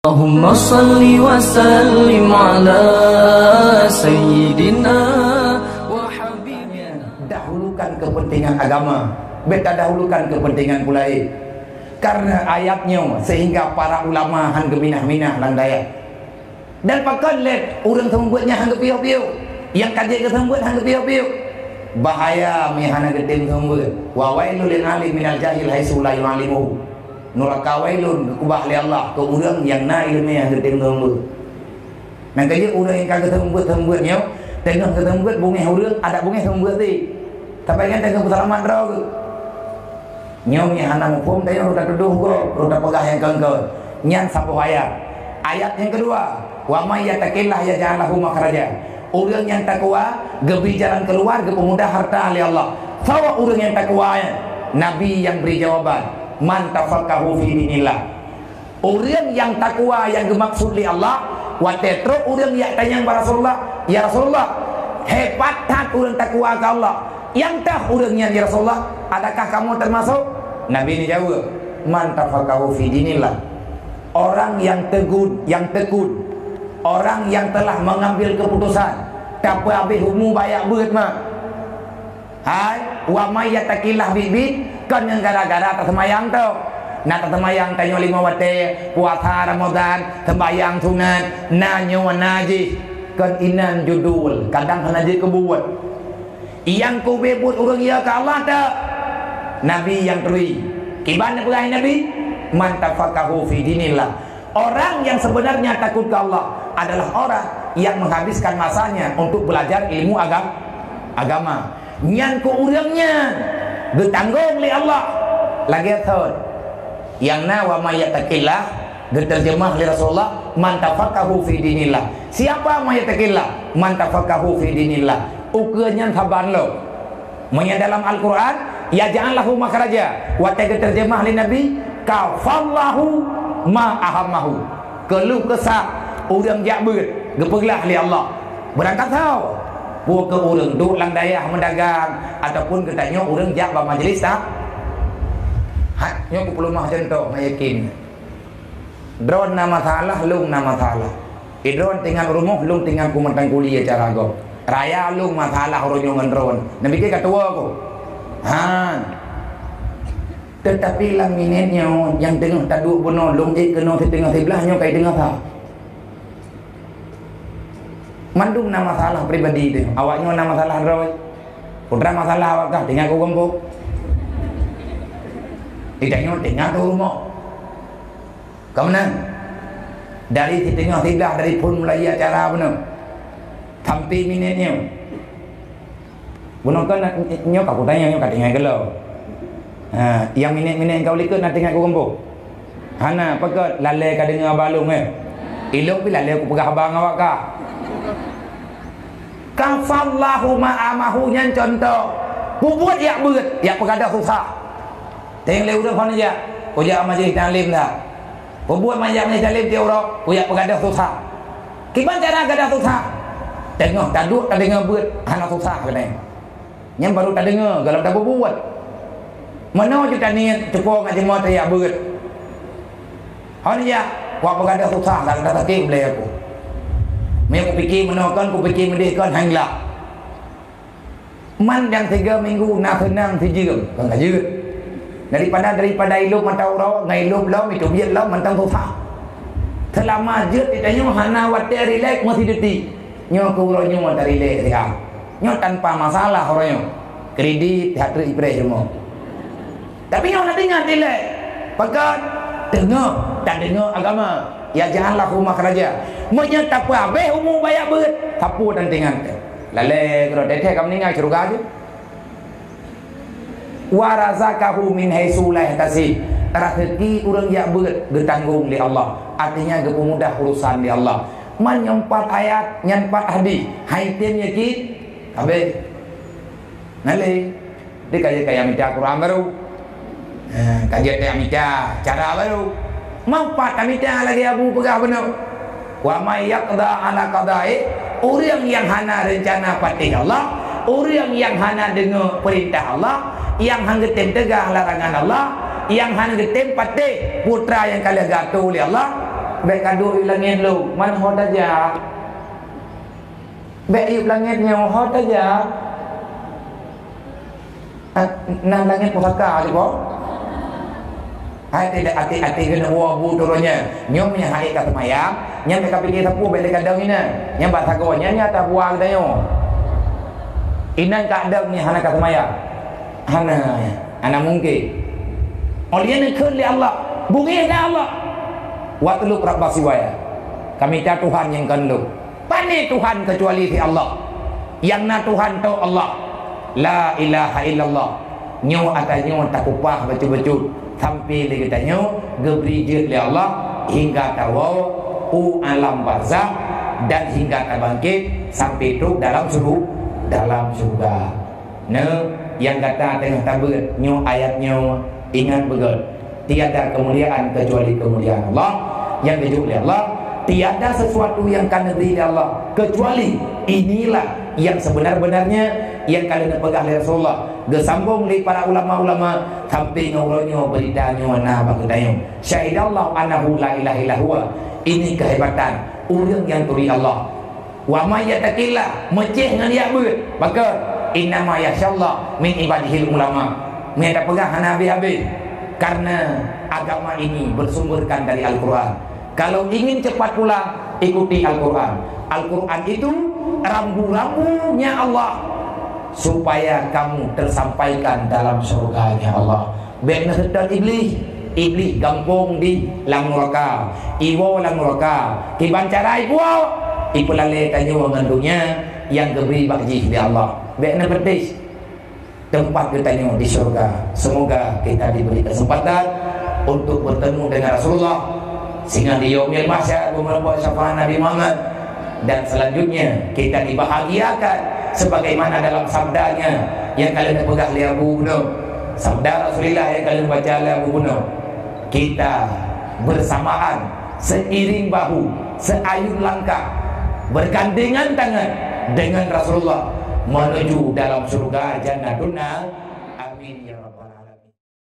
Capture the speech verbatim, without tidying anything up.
Allahumma salli wa sallim ala sayyidina wa habibina. Dahulukan kepentingan agama. Beta dahulukan kepentingan pulai. Karena ayat nyoe sehingga para ulama han geuminah-minah lam dayah. Dan pakon lé ureuëng seumeubeuet nyan han geupiôh-piôh. Nyang ka jeuet geuseumeubeuet han geupiôh-piôh. Bahaya meuhana geutem seumeubeuet. Wa wailul lil alim minal jahil haitsu la yu'allimuhu. Nuraka wailun geukubah lé Allah keu ureuëng nyang na iéleumé nyang geutem seumeubeuet. Nyang keujeuet ureuëng nyang ka geuseumeubeuet-seumeubeuet nyoe, teungoh geuseumeubeuet bungéh ureuëng, adak bungéh seumeubeuet sih. Tapi nyan teungoh peuseulamat droe geuh. Nyoe nyang hana muphom tanyoe rota tudoh gob, rota peugah nyang keu-keu. Nyan saboh ayat. Ayat nyang keudua, "Wa may yattaqillaha yaj'al lahu makhraja." Ureuëng nyang takwa geubri jalan keuluar, geupeumudah hareuta lé Allah. Soe ureuëng nyang takwa nyan? Nabi nyang bri jawaban, "Man tafaqahu fi dinillah." Ureuëng nyang takwa nyang geumaksud lé Allah, watée trok ureuëng jak tanyong bak Rasulullah, "Ya Rasulullah, hebat that ureuëng takwa keu Allah. Nyang toh ureuëng nyan, ya Rasulullah? Adakah kamoe teumasok?" Nabi neujaweueb, "Man tafaqahu fi dinillah." Orang yang tegun, yang tekun, orang yang telah mengambil keputusan, tapeuhabéh umu bak jak beuet mah. Hai, wa may yattaqillah biet-biet, kon ngon gara-gara taseumayang tok. Na taseumayang tanyoe limong watée, puasa Ramadan, seumbahyang sunat, na nyoe na jih, kon inan judul, kadang hana jeuet keu buet. Nyang keu ubé buet ureuëng ya keu Allah tok. Nabi nyang turi. Kiban neupeugah Nabi, "Man tafaqahu fi dinillah." Orang yang sebenarnya takut ke Allah adalah orang yang menghabiskan masanya untuk belajar ilmu agam-, agama. Nyan keu ureuëng nyan geutanggong lé Allah. Lagée thon. Nyang na wa may yattaqillah geuteurjeumah lé Rasulullah, "Man tafaqahu fi dinillah." Siapa may yattaqillah? "Man tafaqahu fi dinillah." Ukeue nyan saban lom. Meunyoe dalam Al-Quran, "Yaj'al lahu makhraja." Watée geuteurjeumah lé Nabi, "Kafallahu ma ahammahu." Keuluh keusak ureuëng jak beuet geupeuglah lé Allah. Beurangkat soe? Peue keu ureuëng duek lam dayah meudagang ataupun geutanyoe ureuëng jak bak majlis ta-, ha, nyoe kupeuleumah cuntoh, meuyakin. Droen na masalah, lôn na masalah. Di droen tinggai rumoh, lôn tinggai ku mantong kuliah cara gob. Raya lôn masalah uroe nyoe ngon droen. Neupike ka tuwoe ku. Han. Teutapi lam minét nyoe nyang teungoh taduek bunoe, lôn ék keunoe siteungoh siblaih nyoe kai teungoh sa. Mandum na masalah pribadi teuh. Awak nyoe na masalah droe. Putra masalah awak kah tinggai ku gampông. Di tanyoe tinggai ku rumoh. Ka meunan, dari siteungoh siblaih dari phon mulai acara bunoe sampai minét nyoe. Bunoe kan nyoe ka kutanyong nyoe ka tinggai keulôn. Ha, nyang minét-minét ka ulikot na tinggai ku gampông. Hana, pakon lalée ka deungoe haba lôn, eh. Ilôn pih lalée kupeugah haba ngon awak kah. Kafallahu ma amahu nyan cuntoh. Peubuet jak beuet, jak peugadôh susah. Teng lé ureuëng phon jak, kujak majelis taklim dah. Peubuet manjak majelis taklim tiep uroe, kujak peugadôh susah. Kiban cara gadôh susah? Teungoh taduek tadeungoe beuet hana susah keunan. Nyan baru tadeungoe, gohlom tapeubuet. Meunoe ju taniet, cupo ngat jeumoe tajak beuet. Hon jak, wak peugadôh susah, lam sakét ulée aku. Meunyoe kupike meunoe kon, kupike meudeh kon, hán glak. Man nyang tiga minggu na seunang sijeuem, kon ka jeuet. Daripada, daripada ilop mata uroe, ngon ilop lom, iteubiet lom, mantong susah. Seulama jeuet di tanyoe hana watée rilek meusideuti. Nyoe keu uroe nyoe tarilek siat. Nyoe tanpa masalah uroe nyoe. Kredit, hat treuk ipreh rumoh. Tapi nyoe na teuingat ilée. Pakon? Teungoh tadeungoe agama. Ya ja'al lahu makhraja. Meunyoe tapeuhabéh umu bak jak beuet, sapeue dan teuingat teuh. Lalée keudroe teuh ka meuninggai syeuruga jih. Wa razaqahu min haitsu la yahtasib. Raseuki ureuëng jak beuet geutanggong lé Allah. Artinya geupeumudah urusan lé Allah. Man nyoe empat ayat, nyan empat hadis. Hai tem yakin? Habéh. Nalé. Di kaya-kaya mita Quran baru. Ha, ka jeuet tajak mita cara baru. Manfaat tamita lagée Abu peugah bunoe. Wa may yaqda ala qada'i, ureuëng nyang hana reuncana patéh Allah, ureuëng nyang hana deungoe peurintah Allah, nyang han geutem teugah larangan Allah, nyang han geutem patéh putra nyang ka lheueh geuatoe lé Allah, Bèk ka duek u langèt lôn, man ho tajak. Bèk u langèt nyoe ho tajak. Ah, na langèt pusaka tu ko. Hai, tidak até-até keuneuk woe bu turun nyan. Nyoe meunyo hai ka seumayang, nyan ka piké sapeue bèk lé kadang inan. Nyan bak sagoe nyan nyata buah geutanyoe. Inan ka deuh nyan hana ka seumayang. Hana, hana mungken. Oleh nyan kheun lé Allah, beungéh na Allah. Wa atlub rabbas siwaya. Ka mita Tuhan nyang kon lôn. Pane Tuhan keucuali si Allah. Nyang na Tuhan tok Allah. La ilaha illallah. Nyoe ata nyoe takupah bacut-bacut sampai lé geutanyoe geubri jeuet lé Allah hingga tawoe u alam barzakh dan hingga tabangkét sampai trok dalam syuru-, dalam syurga. Nyoe nyang gata teungoh tabeuet nyoe ayat nyoe, ingat beugét, tiada kemuliaan kecuali kemuliaan Allah. Nyang geujok lé Allah, tiada sesuatu yang ka neubri lé Allah kecuali inilah yang sebenar-benarnya yang ka lheueh neupeugah lé Rasulullah. Geusambong lé para ulama-ulama sampai ngon uroe nyoe beurita nyoe na bak geutanyoe. Syahidallahu annahu la ilaha illa huwa. Ini kehebatan ureueng nyang turi Allah. Wa may yattaqillah, meucéh ngon riak beuet. Pakon? Innama yakhsyallaha min ibadihil ulama. Meunyo tapeugah hana habéh-habéh. Karena agama ini bersumberkan dari Al-Quran. Kalau ingin cepat pulang, ikuti Al-Quran. Al-Quran itu rambu-rambunya Allah supaya kamu tersampaikan dalam syurganya Allah. Bèk neuseutôt Iblih. Iblih gampông di lam nuraka, iwoe lam nuraka. Kiban cara ipuwoe? Ipeulalé tanyoe ngon donya nyang geubri bak jih lé Allah. Bèk neupeudeh teumpat geutanyoe di syurga. Semoga kita diberi kesempatan untuk bertemu dengan Rasulullah, sehingga di Yaumil Mahsyar beumeurumpok syafaat Nabi Muhammad. Dan selanjutnya kita dibahagiakan sebagaimana dalam sabdanya yang ka lheueh neupeugah lé Abu Bunoe. Sabda Rasulullah yang ka lheueh neubaca lé Abu Bunoe. Kita bersamaan, seiring bahu, seayun langkah, bergandengan tangan dengan Rasulullah menuju dalam syurga Jannatun Na'im. Amin ya rabbal